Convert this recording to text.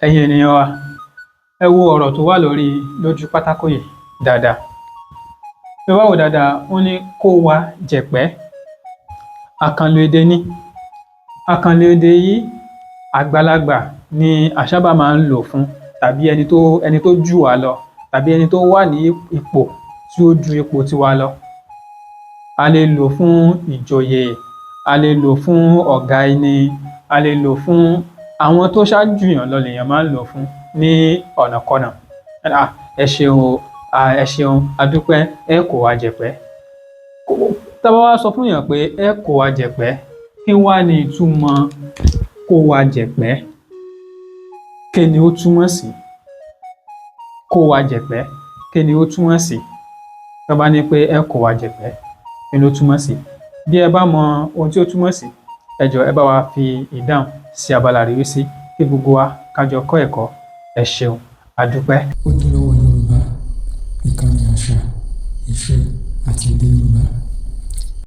Ẹ̀yin ènìyàn wa, ẹ wo ọ̀rọ̀ tó wà lórí lójú pátákó yìí dáadáa. Bí ẹ bá wò ó dáadáa, wọ́n ní kó wa jẹ̀pẹ́. Àkànlò èdè ni. Àkànlò èdè yìí, àgbàlagbà ni a sábà máa ń lò fún, tàbí ẹni tó jù wá lọ, tàbí ẹni tó wà ní ipò tí ó ju ipò tiwa lọ. A lè lò fún ìjòyè, a lè lò fún ọ̀gá ẹni, a lè lò fún àwọn tó ṣáà jùyàn lọ lèèyàn máa ń lò fún ní ọ̀nàkọnà. Ẹ ṣeun o, ẹ ṣeun, a dúpẹ́, ẹ kó wa jẹ̀pẹ́. Tá bá wá sọ fún èèyàn pé ẹ kó wa jẹ̀pẹ́, kí wá ni ìtumọ̀ kó wa jẹ̀pẹ́? Kí ni ó túmọ̀ sí? Kó wa jẹ̀pẹ́, kí ni ó túmọ̀ sí? Tán bá ní pé ẹ kó wa jẹ̀pẹ́, kí ló túmọ̀ sí? Bí ẹ bá mọ ohun tí ó túmọ̀ sí, ẹ jọ̀ọ́, ẹ bá wa fi ìdáhùn sí abala àríwísí kí gbogbo wa ká jọ kọ́ ẹ̀kọ́. Ẹ ṣeun, a dúpẹ́. Ojúlówó Yorùbá, ìkànnì àṣà, ìṣe àti èdè Yorùbá.